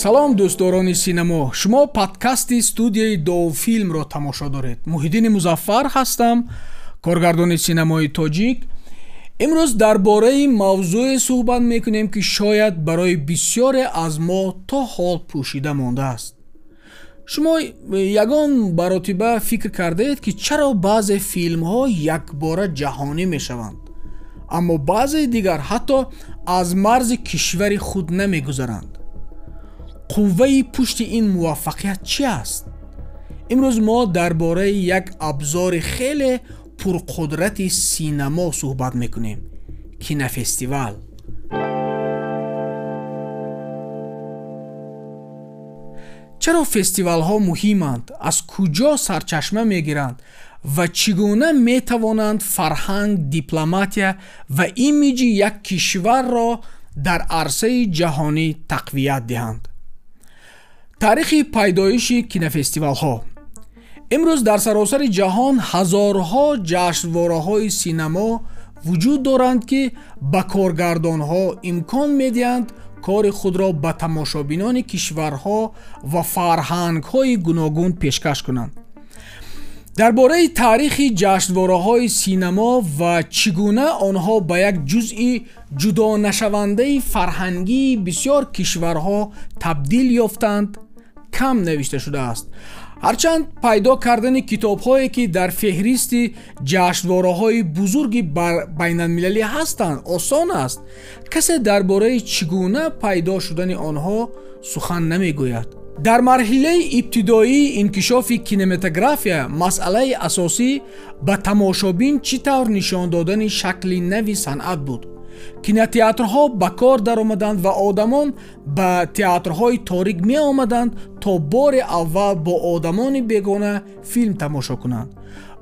Салом, дӯстдорони синамо. Шумо подкасти студияи Довфилмро тамошо доред. Муҳиддини Музаффар ҳастам, коргардони синамои тоҷик. Имрӯз дар бораи мавзӯе суҳбат мекунем, ки шояд барои бисёре аз мо то ҳол пӯшида мондааст. Шумо ягон баротиба фикр кардаед, ки чаро баъзе филмҳо якбора ҷаҳонӣ мешаванд, аммо баъзеи дигар ҳатто аз марзи кишвари худ намегузаранд? Қувваи пушти ин муваффақият чӣ аст? Имрӯз мо дар бораи як абзори хеле пурқудрати синамо суҳбат мекунем – кинофестивал. Чаро фестивалҳо муҳиманд, аз куҷо сарчашма мегиранд ва чӣ гуна метавонанд фарҳанг, дипломатия ва имиҷи як кишварро дар арсаи ҷаҳонӣ тақвият диҳанд? Таърихи пайдоиши кинофестивалҳо. Имрӯз дар саросари ҷаҳон ҳазорҳо ҷашнвораҳои синамо вуҷуд доранд, ки ба коргардонҳо имкон медиҳанд кори худро ба тамошобинони кишварҳо ва фарҳангҳои гуногун пешкаш кунанд. Дар бораи таърихи ҷашнвораҳои синамо ва чӣ гуна онҳо ба як ҷузъи ҷудонашавандаи фарҳангии бисёр кишварҳо табдил ёфтанд, кам навишта шудааст. Ҳарчанд пайдо кардани китобҳое, ки дар феҳристи ҷашнвораҳои бузурги байналмилалӣ ҳастанд, осон аст, касе дар бораи чӣ гуна пайдо шудани онҳо сухан намегӯяд. Дар марҳилаи ибтидоии инкишофи кинематография масъалаи асосӣ ба тамошобин чӣ тавр нишон додани шакли нави санъат буд. Кинотеатрҳо ба кор даромаданд ва одамон ба театрҳои торик меомаданд, то бори аввал бо одамони бегона филм тамошо кунанд.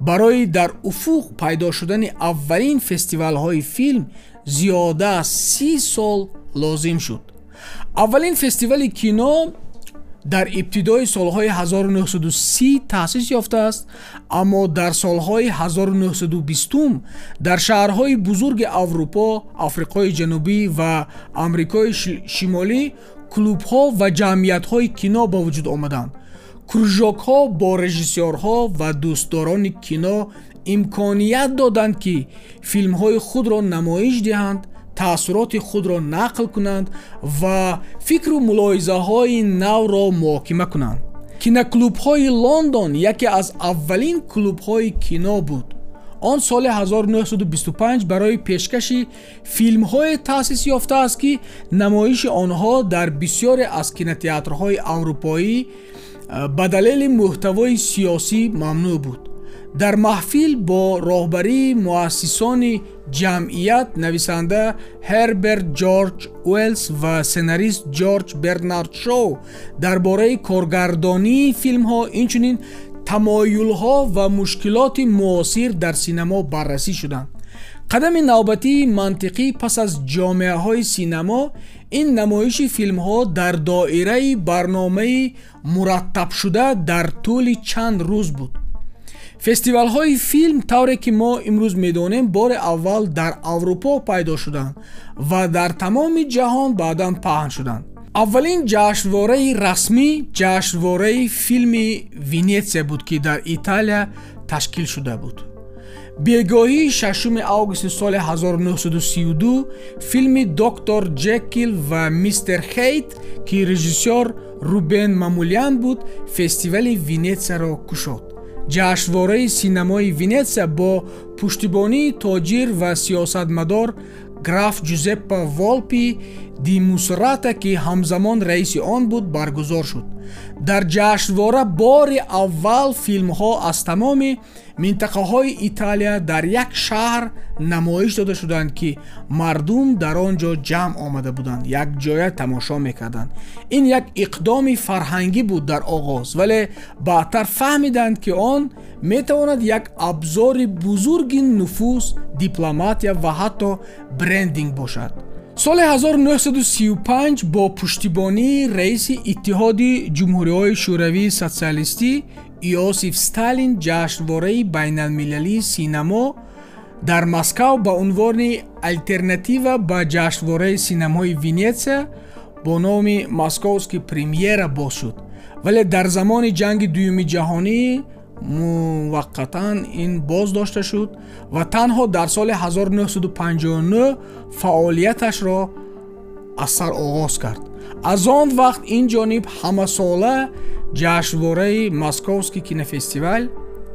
Барои дар уфуқ пайдо шудани аввалин фестивалҳои филм зиёда аз 30 сол лозим шуд. Аввалин фестивали кино дар ибтидои солҳои 1930 таъсис ёфтааст, аммо дар солҳои 1920 дар шаҳрҳои бузурги Аврупо, Африқои Ҷанубӣ ва Амрикои Шимолӣ клубҳо ва ҷамъиятҳои кино ба вуҷуд омаданд. Кружокҳо бо режиссёрҳо ва дӯстдорони кино имконият доданд, ки филмҳои худро намоиш диҳанд, таассуроти худро нақл кунанд ва фикру мулоҳизаҳои навро муҳокима кунанд. Киноклубҳои Лондон яке аз аввалин клубҳои кино буд. Он соли 1925 барои пешкаши филмҳое таъсис ёфтааст, ки намоиши онҳо дар бисёре аз кинотеатрҳои аврупоӣ ба далели мӯҳтавои сиёсӣ мамнӯъ буд. Дар маҳфил бо роҳбарии муассисони ҷамъият нависанда Ҳерберт Ҷорҷ Уэллс ва сценарист Ҷорҷ Бернард Шоу дар бораи коргардонии филмҳо, инчунин тамоюлҳо ва мушкилоти муосир дар синамо баррасӣ шуданд. Қадами навбатии мантиқӣ пас аз ҷомеаҳои синамо ин намоиши филмҳо дар доираи барномаи мураттабшуда дар тӯли чанд рӯз буд. Фестивалҳои филм, тавре ки мо имрӯз медонем, бори аввал дар Аврупо пайдо шуданд ва дар тамоми ҷаҳон баъдан паҳн шуданд. Аввалин ҷашнвораи расмӣ ҷашнвораи филми Венетсия буд, ки дар Италия ташкил шуда буд. Бегоҳии 6 августи соли 1932 филми Доктор Ҷекил ва Мистер Хейт, ки режиссёр Рубен Мамулян буд, фестивали Венетсияро кушод. Ҷашнвораи синамои Венетсия бо пуштибонии тоҷир ва сиёсатмадор граф Ҷузеппе Волпи ди Мусрата, ки ҳамзамон раиси он буд, баргузор шуд. Дар ҷашнвора бори аввал филмҳо аз тамоми минтақаҳои Италия дар як шаҳр намоиш дода шуданд, ки мардум дар он ҷо ҷамъ омада буданд, якҷоя тамошо мекарданд. Ин як иқдоми фарҳангӣ буд дар оғоз, вале баъдтар фаҳмиданд, ки он метавонад як абзори бузурги нуфуз, дипломатия ва ҳатто брендинг бошад. Соли 1935 бо пуштибонии раиси Иттиҳоди Ҷумҳуриҳои Шӯравии Социалистӣ Иосиф Сталин ҷашнвораи байналмилалии синамо дар Москав ба унвони алтернатива ба ҷашнвораи синамои Венетсия бо номи Московский премьера боз шуд, вале дар замони ҷанги дуюми ҷаҳонӣ муваққатан ин боз дошта шуд ва танҳо дар соли 1959 фаъолияташро аз сар оғоз кард. Аз он вақт ин ҷониб ҳамасола ҷашнвораи Московский кинофестивал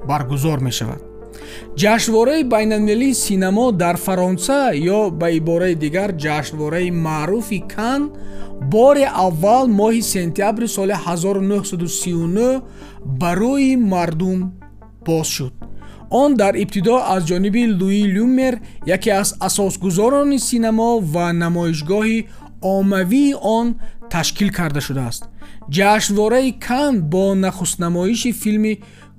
баргузор мешавад. Ҷашнвораи байналмилалии синамо дар Фаронса ё ба ибораи дигар ҷашнвораи маъруфи Кан бори аввал моҳи сентябри соли 1939 барои мардум боз шуд. Он дар ибтидо аз ҷониби Луи Люмер, яке аз асосгузорони синамо ва намоишгоҳи оммавии он ташкил карда шудааст. Ҷашнвораи Кан бо нахустнамоиши филми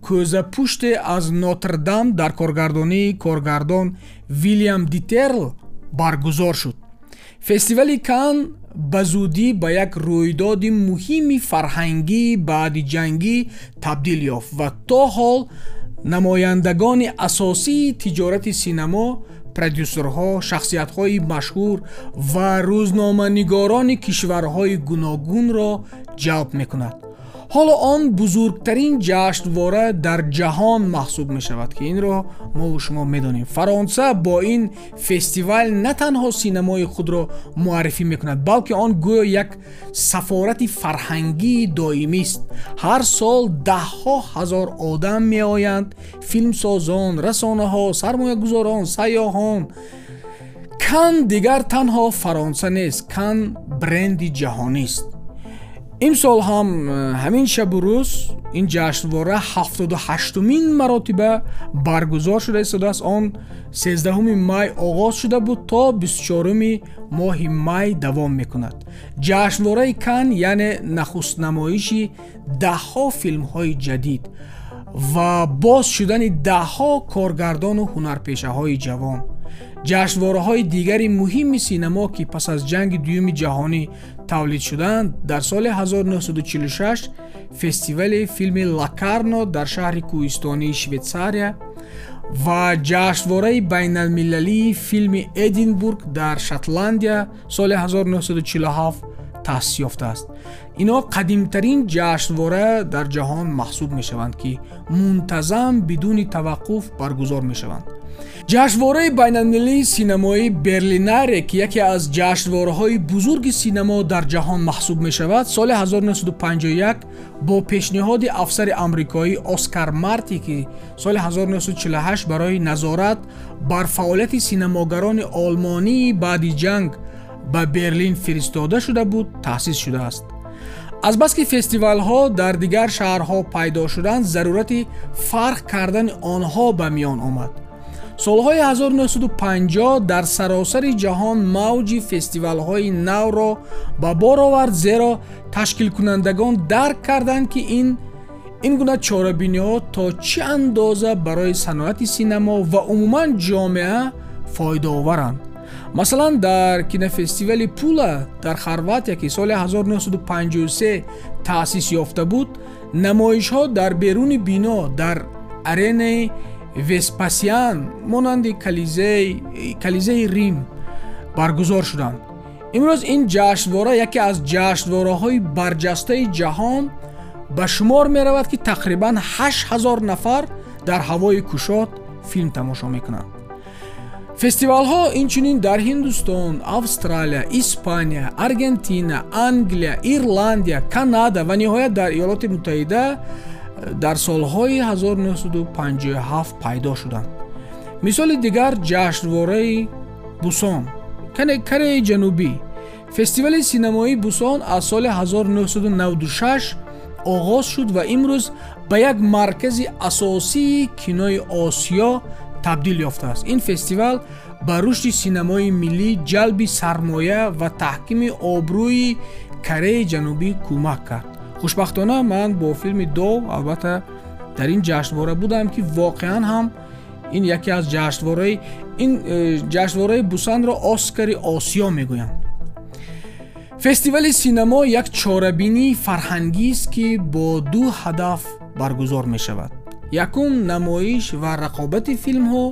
кӯзапуште аз Нотр-Дам дар коргардонии коргардон Вилям Дитерл баргузор шуд. Фестивали Кан ба зудӣ ба як рӯйдоди муҳими фарҳангии баъдиҷангӣ табдил ёфт ва то ҳол намояндагони асосии тиҷорати синамо, продюсерҳо, шахсиятҳои машҳур ва рӯзноманигорони кишварҳои гуногунро ҷалб мекунад. Ҳоло он бузургтарин ҷашнвора дар ҷаҳон маҳсуб мешавад, ки инро мову шумо медонем. Фаронса бо ин фестивал на танҳо синамои худро муаррифӣ мекунад, балки он гӯё як сафорати фарҳангии доимист. Ҳар сол даҳҳо ҳазор одам меоянд: филмсозон, расонаҳо, сармоягузорон, сайёҳон. Кан дигар танҳо Фаронса нест, Кан бренди ҷаҳонист. Имсол ҳам ҳамин шабу рӯз ин ҷашнвора 78-умин маротиба баргузор шуда истодааст. Он 13 май оғоз шуда буд, то 24 моҳи май давом мекунад. Ҷашнвораи Кан яъне нахустнамоиши даҳҳо филмҳои ҷадид ва боз шудани даҳҳо коргардону ҳунарпешаҳои ҷавон. Ҷашнвораҳои дигари муҳими синамо, ки пас аз ҷанги дуюми ҷаҳонӣ тавлид шуданд, дар соли 1946 фестивали филми Лакарно дар шаҳри кӯҳистонии Швейтсария ва ҷашнвораи байналмилалии филми Эдинбург дар Шотландия соли 1947 таъсис ёфтааст. Инҳо қадимтарин ҷашнвора дар ҷаҳон маҳсуб мешаванд, ки мунтазам бидуни таваққуф баргузор мешаванд. Ҷашнвораи байналмилалии синамоии Берлинаре, ки яке аз ҷашнвораҳои бузурги синамо дар ҷаҳон маҳсуб мешавад, соли 1951 бо пешниҳоди афсари амрикоӣ Оскар Марти, ки соли 1948 барои назорат бар фаъолияти синамогарони олмонии баъди ҷанг ба Берлин фиристода шуда буд, таъсис шудааст. Азбаски фестивалҳо дар дигар шаҳрҳо пайдо шуданд, зарурати фарқ кардани онҳо ба миён омад. Солҳои 1950 дар саросари ҷаҳон мавҷи фестивалҳои навро ба бор овард, зеро ташкилкунандагон дарк карданд, ки ин гуна чорабиниҳо то чӣ андоза барои саноати синамо ва умуман ҷомеа фоидаоваранд. Масалан, дар кинофестивали Пула дар Хорватия, ки соли 1953 таъсис ёфта буд, намоишҳо дар беруни бино дар аренаи Веспасиан монанди Колизеи Рим баргузор шуданд. Имрӯз ин ҷашнвора яке аз ҷашнвораҳои барҷастаи ҷаҳон ба шумор меравад, ки тақрибан 8000 нафар дар ҳавои кушод филм тамошо мекунанд. Фестивалҳо инчунин дар Ҳиндустон, Австралия, Испания, Аргентина, Англия, Ирландия, Канада ва ниҳоят дар Иёлоти Муттаҳида дар солҳои 1957 пайдо шуданд. Мисоли дигар ҷашнвораи Бусон, Кореяи Ҷанубӣ. Фестивали синамоии Бусон аз соли 1996 оғоз шуд ва имрӯз ба як маркази асосии кинои Осиё табдил ёфтааст. Ин фестивал ба рушди синамои миллӣ, ҷалби сармоя ва таҳкими обрӯи Кореяи Ҷанубӣ кӯмак кард. Хушбахтона ман бо филми Дов албатта дар ин ҷашнвора будам, ки воқеан ҳам ин яке аз ҷашнвораи ин ҷашнвораи Бусанро Оскари Осиё мегӯянд. Фестивали синамо як чорабинии фарҳангист, ки бо ду ҳадаф баргузор мешавад. Якум, намоиш ва рақобати филмҳо,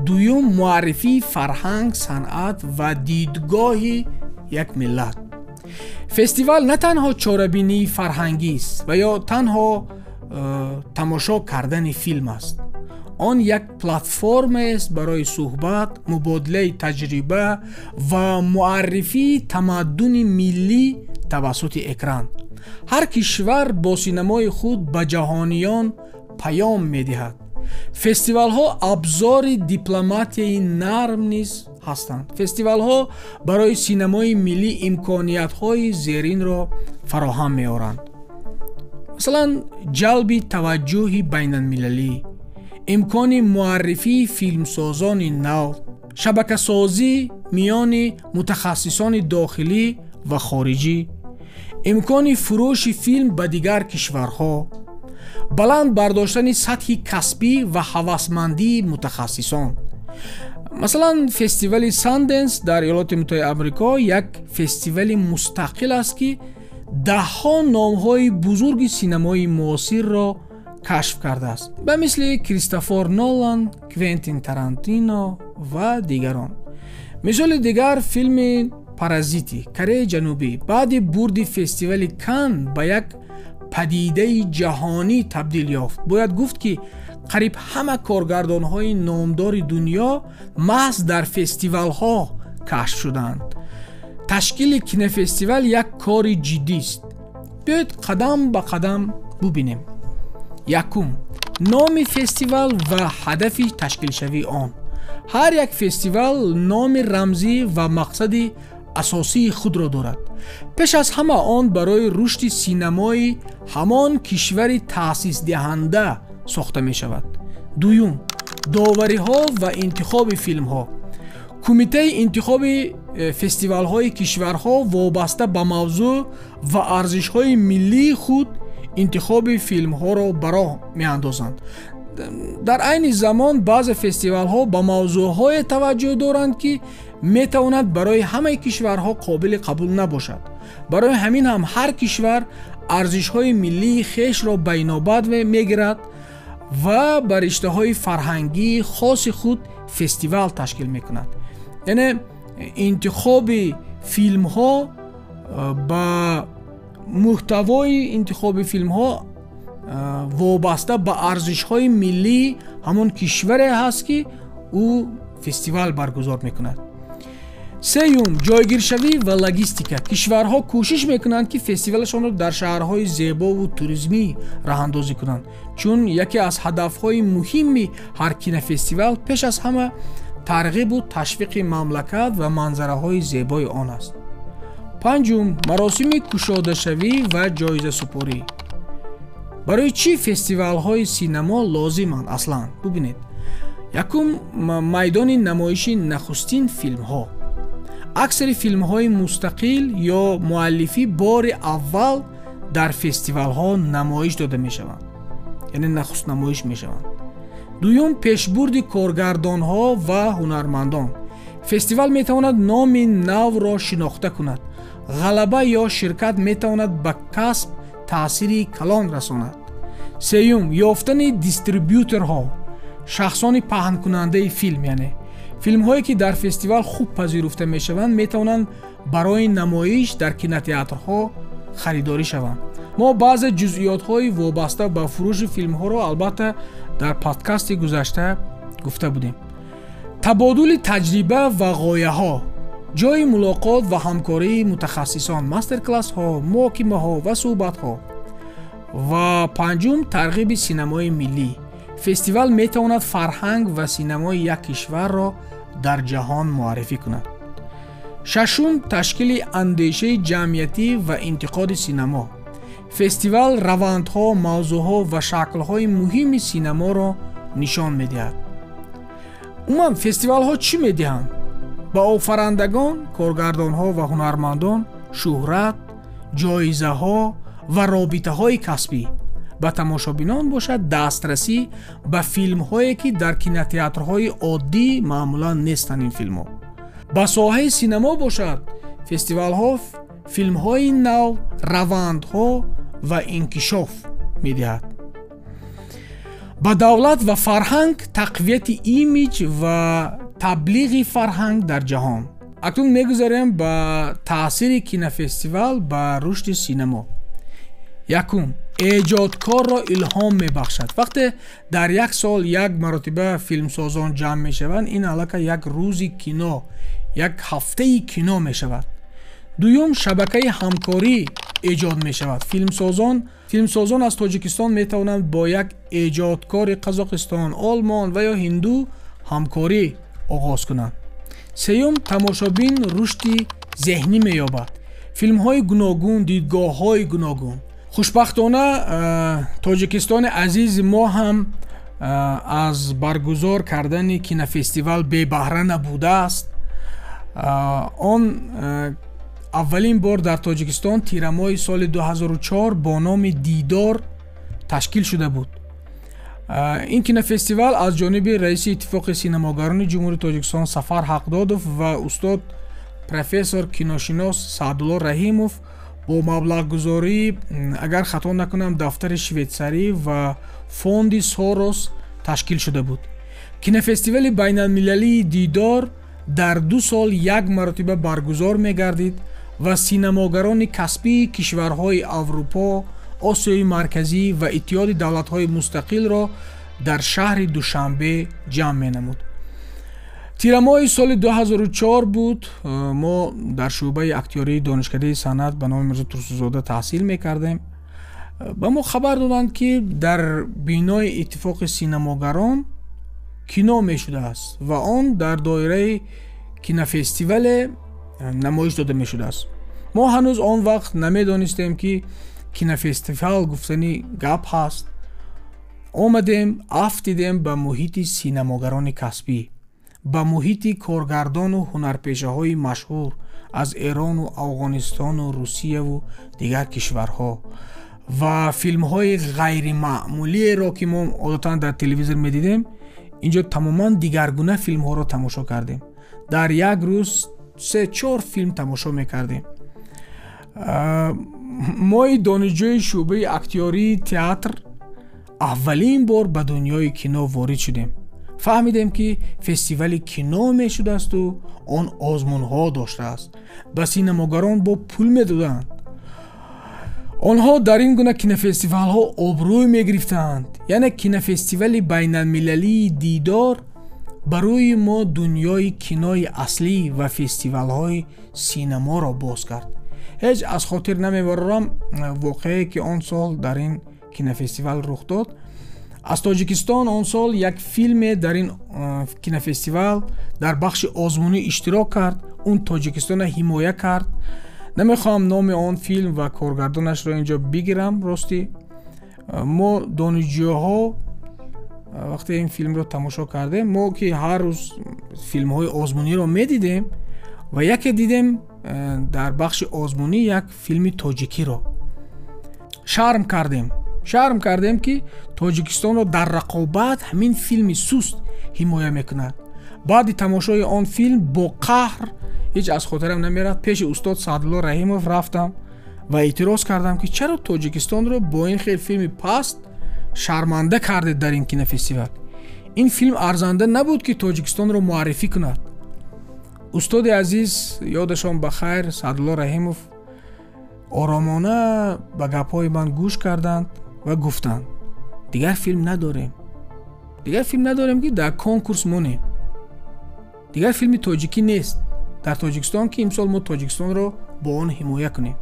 дуюм, муаррифии фарҳанг, санъат ва дидгоҳи як миллат. Фестивал на танҳо чорабинии фарҳангист ва ё танҳо тамошо кардани филм аст. Он як платформаест барои суҳбат, мубодилаи таҷриба ва муаррифии тамаддуни миллӣ тавассути экран. Ҳар кишвар бо синамои худ ба ҷаҳониён паём медиҳад. Фестивалҳо абзори дипломатияи нарм низ ҳастанд. Фестивалҳо барои синамои миллӣ имкониятҳои зеринро фароҳам меоранд. Масалан, ҷалби таваҷҷӯҳи байналмилалӣ, имкони муаррифии филмсозони нав, шабакасозӣ миёни мутахассисони дохилӣ ва хориҷӣ, имкони фурӯши филм ба дигар кишварҳо, баланд бардоштани сатҳи касбӣ ва ҳавасмандии мутахассисон. Масалан, фестивали Санденс дар Иёлоти Муттаҳидаи Амрико як фестивали мустақил аст, ки даҳҳо номҳои бузурги синамои муосирро кашф кардааст, ба мисли Кристофор Нолан, Квентин Тарантино ва дигарон. Мисоли дигар филми Паразити Кореяи Ҷанубӣ баъди бурди фестивали Кан ба як падидаи ҷаҳонӣ табдил ёфт. Бояд гуфт, ки қариб ҳама коргардонҳои номдори дунё маҳз дар фестивалҳо кашф шуданд. Ташкили кинофестивал як кори ҷиддист. Биёед қадам ба қадам бубинем. Якум, номи фестивал ва ҳадафи ташкилшавии он. Ҳар як фестивал номи рамзӣ ва мақсади асосии худро дорад. Пеш аз ҳама он барои рушди синамои ҳамон кишвари таъсисдиҳанда сохта мешавад. Дуюм, довариҳо ва интихоби филмҳо. Кумитаи интихоби фестивалҳои кишварҳо вобаста ба мавзӯъ ва арзишҳои миллии худ интихоби филмҳоро ба роҳ меандозанд. Дар айни замон баъзе фестивалҳо ба мавзӯъҳое таваҷҷӯҳ доранд, ки метавонад барои ҳамаи кишварҳо қобили қабул набошад. Барои ҳамин ҳам ҳар кишвар арзишҳои миллии хешро ба инобат мегирад ва ба риштаҳои фарҳангии хоси худ фестивал ташкил мекунад. Яъне интихоби филмҳо ба муҳтавои интихоби филмҳо вобаста ба арзишҳои миллии ҳамон кишваре ҳаст, ки ӯ фестивал баргузор мекунад. Сеюм, ҷойгиршавӣ ва логистика. Кишварҳо кӯшиш мекунанд, ки фестивалашонро дар шаҳрҳои зебову туризмӣ роҳандозӣ кунанд, чун яке аз ҳадафҳои муҳими ҳар кинофестивал пеш аз ҳама тарғибу ташвиқи мамлакат ва манзараҳои зебои он аст. Панҷум, маросими кушодашавӣ ва ҷоизасупорӣ. Барои чӣ фестивалҳои синамо лозиманд аслан? Бубинед. Якум, майдони намоиши нахустин филмҳо. Аксари филмҳои мустақил ё муаллифӣ бори аввал дар фестивалҳо намоиш дода мешаванд, яъне нахуст намоиш мешаванд. Дуюм, пешбурди коргардонҳо ва ҳунармандон. Фестивал метавонад номи навро шинохта кунад. Ғалаба ё ширкат метавонад ба касб таъсири калон расонад. Сеюм, ёфтани дистрибюторҳо, шахсони паҳнкунандаи филм, яъне филмҳое ки дар фестивал хуб пазируфта мешаванд, метавонанд барои намоиш дар кинотеатрҳо харидорӣ шаванд. Мо баъзе ҷузъиётҳои вобаста ба фурӯши филмҳоро албатта дар подкасти гузашта гуфта будем. Табодули таҷриба ва ғояҳо, ҷойи мулоқот ва ҳамкории мутахассисон, мастер-классҳо, муҳокимаҳо ва суҳбатҳо. Ва панҷум, тарғиби синамои миллӣ. Фестивал метавонад фарҳанг ва синамои як кишварро дар ҷаҳон муаррифӣ кунад. Шашум, ташкили андешаи ҷамъиятӣ ва интиқоди синамо. Фестивал равандҳо, мавзӯъҳо ва шаклҳои муҳими синаморо нишон медиҳад. Умуман фестивалҳо чӣ медиҳанд? Ба офарандагон, коргардонҳо ва ҳунармандон шӯҳрат, ҷоизаҳо ва робитаҳои касбӣ. Ба тамошобинон бошад дастрасӣ ба филмҳое, ки дар кинотеатрҳои оддӣ маъмулан нестанд ин филмҳо. Ба соҳаи синамо бошад фестивалҳо филмҳои нав, равандҳо ва инкишоф медиҳад. Ба давлат ва фарҳанг тақвияти имиҷ ва таблиғи фарҳанг дар ҷаҳон. Акнун мегузарем ба таъсири кинофестивал ба рушди синамо. Якум, эҷодкорро илҳом мебахшад. Вақте дар як сол як маротиба филмсозон ҷамъ мешаванд, ин аллакай як рӯзи кино, як ҳафтаи кино мешавад. Дуюм, шабакаи ҳамкорӣ эҷод мешавад. Филмсозон аз Тоҷикистон метавонанд бо як эҷодкори Қазоқистон, Олмон ва ё ҳинду ҳамкорӣ оғоз кунанд. Сеюм, тамошобин рушди зеҳнӣ меёбад. Филмҳои гуногун, дидгоҳҳои гуногун. Хушбахтона, Тоҷикистони азизи мо ҳам аз баргузор кардани кинофестивал бебаҳра набудааст. Он аввалин бор дар Тоҷикистон тирамоҳи соли 2004 бо номи Дидор ташкил шуда буд. Ин кинофестивал аз ҷониби раиси Иттифоқи синамогарони Ҷумҳурии Тоҷикистон Сафар Ҳақдодов ва устод профессор киношинос Саъдулло Раҳимов бо маблағгузории, агар хато накунам, дафтари швейтсарӣ ва фонди Сорос ташкил шуда буд. Кинофестивали байналмилалии Дидор дар 2 сол як маротиба баргузор мегардид ва синамогарони касбии кишварҳои Аврупо, Осиёи Марказӣ ва Иттиҳоди давлатҳои мустақилро дар шаҳри Душанбе ҷамъ менамуд. Тирамоҳи соли 2004 буд. Мо дар шӯъбаи актёрии Донишкадаи санъат ба номи Мирзо Турсунзода таҳсил мекардем. Ба мо хабар доданд, ки дар бинои Иттифоқи синамогарон кино мешудааст ва он дар доираи кинофестивале намоиш дода мешудааст. Мо ҳанӯз он вақт намедонистем, ки кинофестивал гуфтани гап ҳаст. Омадем, афтидем ба муҳити синамогарони касбӣ, ба муҳити коргардону ҳунарпешаҳои машҳур аз Эрону Афғонистону Русияву дигар кишварҳо ва филмҳои ғайримаъмулиеро, ки мо одатан дар телевизор медидем, инҷо тамоман дигаргуна филмҳоро тамошо кардем. Дар як рӯз 3-4 филм тамошо мекардем. Мои донишҷӯи шӯъбаи актёрии театр аввалин бор ба дунёи кино ворид шудем. Фаҳмидем, ки фестивали кино мешудаасту он озмунҳо доштааст. Ба синамогарон бо пул медоданд. Онҳо дар ин гуна кинофестивалҳо обрӯй мегирифтанд. Яъне кинофестивали байналмилалии Дидор барои мо дунёи кинои аслӣ ва фестивалҳои синаморо боз кард. Ҳеҷ аз хотир намебарорам воқеае, ки он сол дар ин кинофестивал рух дод. Аз Тоҷикистон он сол як филме дар ин кинофестивал дар бахши озмунӣ иштирок кард. Он Тоҷикистонро ҳимоя кард. Намехоҳам номи он филм ва коргардонашро инҷо бигирам. Ростӣ, мо донишҷӯҳо вақте ин филмро тамошо кардем, мо ки ҳар рӯз филмҳои озмуниро медидем ва яке дидем дар бахши озмунӣ як филми тоҷикиро, шарм кардем. Шарм кардем, ки Тоҷикистонро дар рақобат ҳамин филми суст ҳимоя мекунад. Баъди тамошои он филм бо қаҳр, ҳеҷ аз хотирам намерад, пеши устод Саъдулло Раҳимов рафтам ва эътироз кардам, ки чаро Тоҷикистонро бо ин хел филми паст шарманда кардед дар ин кинофестивал. Ин филм арзанда набуд, ки Тоҷикистонро муаррифӣ кунад. Устоди азиз, ёдашон ба хайр, Саъдулло Раҳимов оромона ба гапҳои ман гӯш карданд ва гуфтанд: дигар филм надорем, дигар филм надорем, ки дар конкурс монем. Дигар филми тоҷикӣ нест дар Тоҷикистон, ки имсол мо Тоҷикистонро бо он ҳимоя кунем.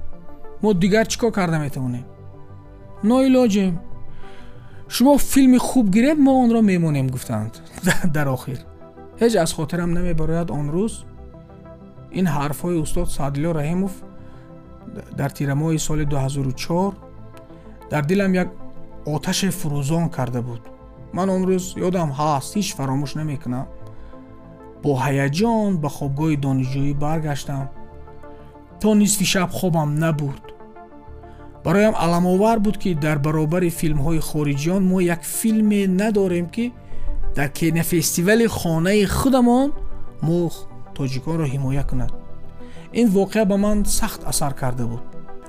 Мо дигар чӣ кор карда метавонем? Ноилоҷем. Шумо филми хуб гиред, мо онро мемонем, гуфтанд. Дар охир ҳеҷ аз хотирам намебарояд он рӯз ин ҳарфҳои устод Саъдулло Раҳимов дар тирамоҳи соли 2004 дар дилам як оташе фурӯзон карда буд. Ман он рӯз ёдам ҳаст, ҳеҷ фаромӯш намекунам. Бо ҳаяҷон ба хобгоҳи донишҷӯӣ баргаштам. То нисфи шаб хобам набурд. Бароям аламовар буд, ки дар баробари филмҳои хориҷиён мо як филме надорем, ки дар кинофестивали хонаи худамон мо тоҷиконро ҳимоя кунад. Ин воқеа ба ман сахт асар карда буд.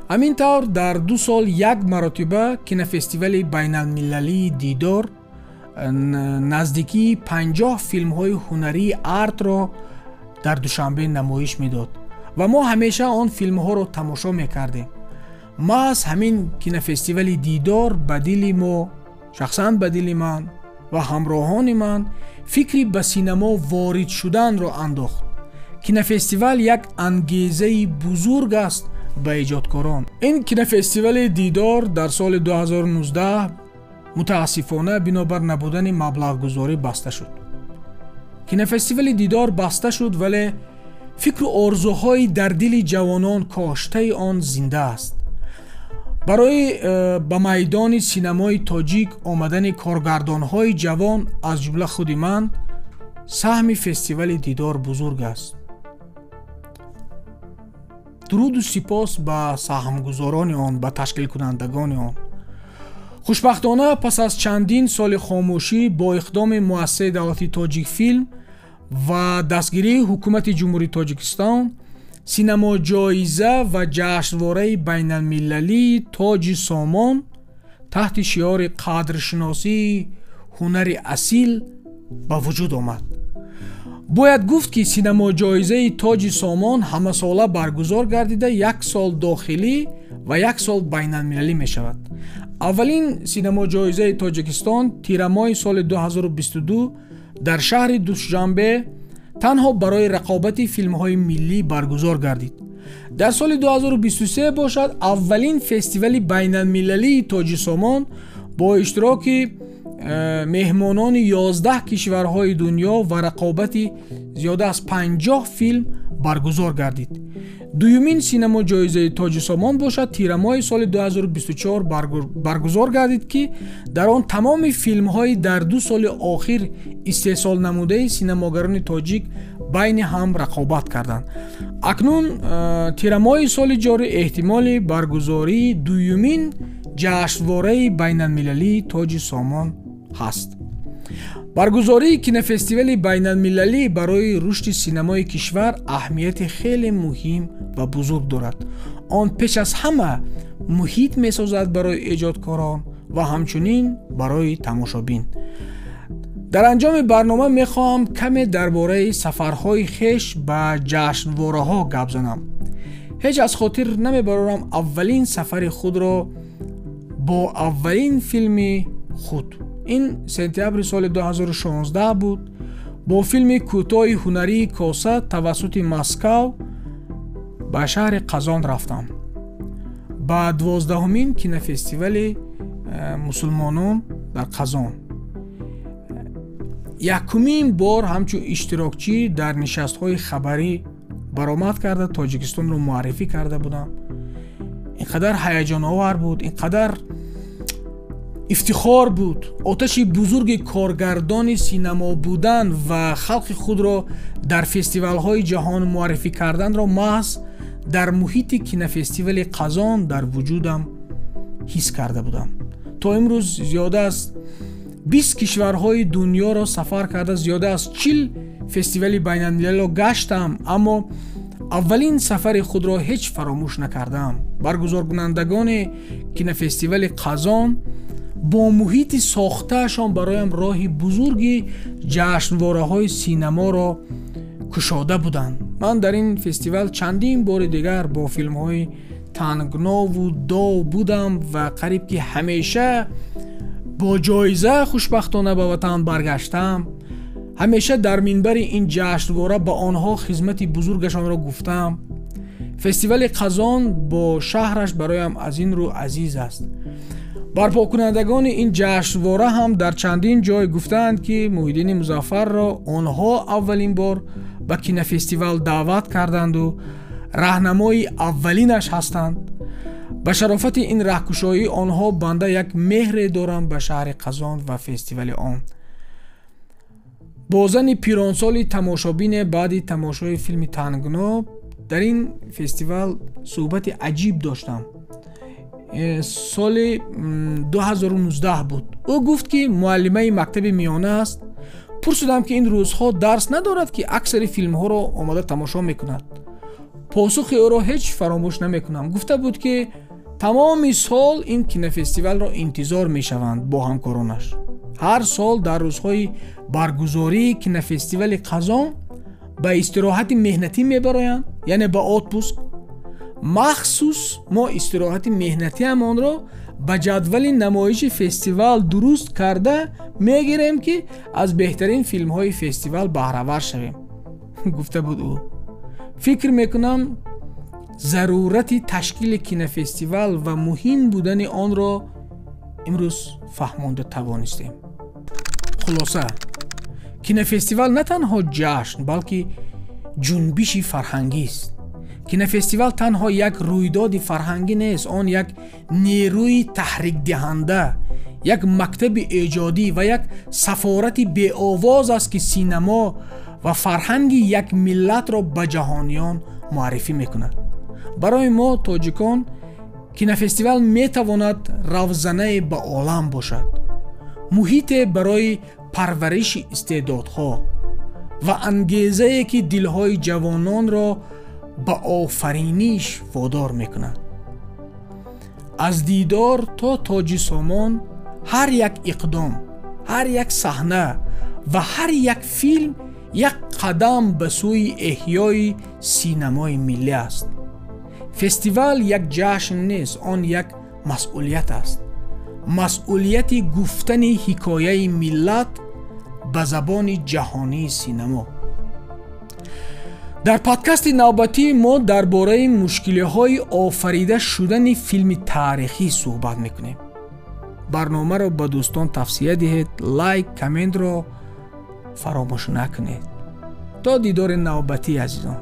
Ҳамин тавр дар 2 сол як маротиба кинофестивали байналмилалии Дидор наздикии 50 филмҳои ҳунарии артро дар Душанбе намоиш медод ва мо ҳамеша он филмҳоро тамошо мекардем. Маҳз ҳамин кинофестивали Дидор ба дили мо, шахсан ба дили ман ва ҳамроҳони ман фикри ба синамо ворид шуданро андохт. Кинофестивал як ангезаи бузург аст ба эҷодкорон. Ин кинофестивали Дидор дар соли 2019 мутаассифона бинобар набудани маблағгузорӣ баста шуд. Кинофестивали Дидор баста шуд, вале фикру орзуҳои дар дили ҷавонон коштаи он зинда аст. Барои ба майдони синамои тоҷик омадани коргардонҳои ҷавон, аз ҷумла худи ман, саҳми фестивали Дидор бузург аст. Дуруду сипос ба саҳмгузорони он, ба ташкилкунандагони он. Хушбахтона, пас аз чандин соли хомӯшӣ бо иқдоми муассисаи давлатии Тоҷикфилм ва дастгирии ҳукумати Ҷумҳурии Тоҷикистон синамоҷоиза ва ҷашнвораи байналмилалии Тоҷи Сомон таҳти шиори қадршиносии ҳунари асил ба вуҷуд омад. Бояд гуфт, ки синамоҷоизаи Тоҷи Сомон ҳамасола баргузор гардида, як сол дохилӣ ва як сол байналмилалӣ мешавад. Аввалин синамоҷоизаи Тоҷикистон тирамоҳи соли 2022 дар шаҳри Душанбе танҳо барои рақобати филмҳои миллӣ баргузор гардид. Дар соли 2023 бошад, аввалин фестивали байналмилалии Тоҷи Сомон бо иштироки меҳмонони 11 кишварҳои дунё ва рақобати зиёда аз 50 филм баргузор гардид. Дуюмин синамоҷоизаи Тоҷи Сомон бошад, тирамоҳи соли 2024 баргузор гардид, ки дар он тамоми филмҳои дар 2 соли охир истеҳсол намудаи синамогарони тоҷик байни ҳам рақобат карданд. Акнун тирамоҳи соли ҷорӣ эҳтимоли баргузории дуюмин ҷашнвораи байналмилалии Тоҷи Сомон ҳаст. Баргузории кинофестивали байналмилалӣ барои рушди синамои кишвар аҳамияти хеле муҳим ва бузург дорад. Он пеш аз ҳама муҳит месозад барои эҷодкорон ва ҳамчунин барои тамошобин. Дар анҷоми барнома мехоҳам каме дар бораи сафарҳои хеш ба ҷашнвораҳо гап занам. Ҳеҷ аз хотир намебарорам аввалин сафари худро бо аввалин филми худ. Ин сентябри соли 2016 буд. Бо филми кӯтоҳи ҳунарии Коса тавассути Москав ба шаҳри Қазон рафтам. Ба 12-умин кинофестивали мусулмонон дар Қазон. Якумин бор ҳамчун иштирокчӣ дар нишастҳои хабарӣ баромад карда, Тоҷикистонро муаррифӣ карда будам. Ин қадар ҳаяҷоновар буд, ин қадар ифтихор буд. Оташи бузурги коргардони синамо будан ва халқи худро дар фестивалҳои ҷаҳон муаррифӣ карданро маҳз дар муҳити кинофестивали Қазон дар вуҷудам ҳис карда будам. То имрӯз зиёда аз 20 кишварҳои дунёро сафар карда, зиёда аз 40 фестивали байналмилалиро гаштам, аммо аввалин сафари худро ҳеҷ фаромӯш накардам. Баргузоркунандагони кинофестивали Қазон бо муҳити сохтаашон бароям роҳи бузурги ҷашнвораҳои синаморо кушода буданд. Ман дар ин фестивал чандин бори дигар бо филмҳои Тангнову Дов будам ва қариб ки ҳамеша бо ҷоиза хушбахтона ба ватан баргаштам. Ҳамеша дар минбари ин ҷашнвора ба онҳо хизмати бузургашонро гуфтам. Фестивали Қазон бо шаҳраш бароям аз ин рӯ азиз аст. Барпокунандагони ин ҷашнвора ҳам дар чандин ҷой гуфтаанд, ки Муҳиддини Музаффарро онҳо аввалин бор ба кинофестивал даъват карданду раҳнамои аввалинаш ҳастанд. Ба шарофати ин раҳкушоӣ онҳо банда як меҳре дорам ба шаҳри Қазон ва фестивали он. Бо зани пиронсоли тамошобине баъди тамошои филми Тангно дар ин фестивал суҳбати аҷиб доштам. Соли 2019 буд. Ӯ гуфт, ки муаллимаи мактаби миёна аст. Пурсидам, ки ин рӯзҳо дарс надорад, ки аксари филмҳоро омода тамошо мекунад. Посухи ӯро ҳеҷ фаромӯш намекунам. Гуфта буд, ки тамоми сол ин кинофестивалро интизор мешаванд бо ҳамкоронаш. Ҳар сол дар рӯзҳои баргузории кинофестивали Қазон Ба истироҳати меҳнатӣ мебароянд, яъне ба отпуск. Махсус мо истироҳати меҳнатиамонро ба ҷадвали намоиши фестивал дуруст карда мегирем, ки аз беҳтарин филмҳои фестивал баҳравар шавем, гуфта буд ӯ. Фикр мекунам, зарурати ташкили кинофестивал ва муҳим будани онро имрӯз фаҳмонда тавонистем. Хулоса, кинофестивал на танҳо ҷашн, балки ҷунбиши фарҳангист. Кинофестивал танҳо як рӯйдоди фарҳангӣ нест, он як нерӯи таҳрикдиҳанда, як мактаби эҷодӣ ва як сафорати беовоз аст, ки синамо ва фарҳанги як миллатро ба ҷаҳониён муаррифӣ мекунад. Барои мо, тоҷикон, кинофестивал метавонад равзанае ба олам бошад, муҳите барои парвариши истеъдодҳо ва ангезае, ки дилҳои ҷавононро ба офариниш водор мекунад. Аз дидор то тоҷи сомон ҳар як иқдом, ҳар як саҳна ва ҳар як филм як қадам ба сӯи эҳёи синамои миллӣ аст. Фестивал як ҷашн нест, он як масъулият аст. Масъулияти гуфтани ҳикояи миллат ба забони ҷаҳонии синамо. Дар подкасти навбатӣ мо дар бораи мушкилиҳои офарида шудани филми таърихӣ суҳбат мекунем. Барномаро ба дӯстон тавсия диҳед, лайк, комментро фаромӯш накунед. То дидори навбатӣ, азизон.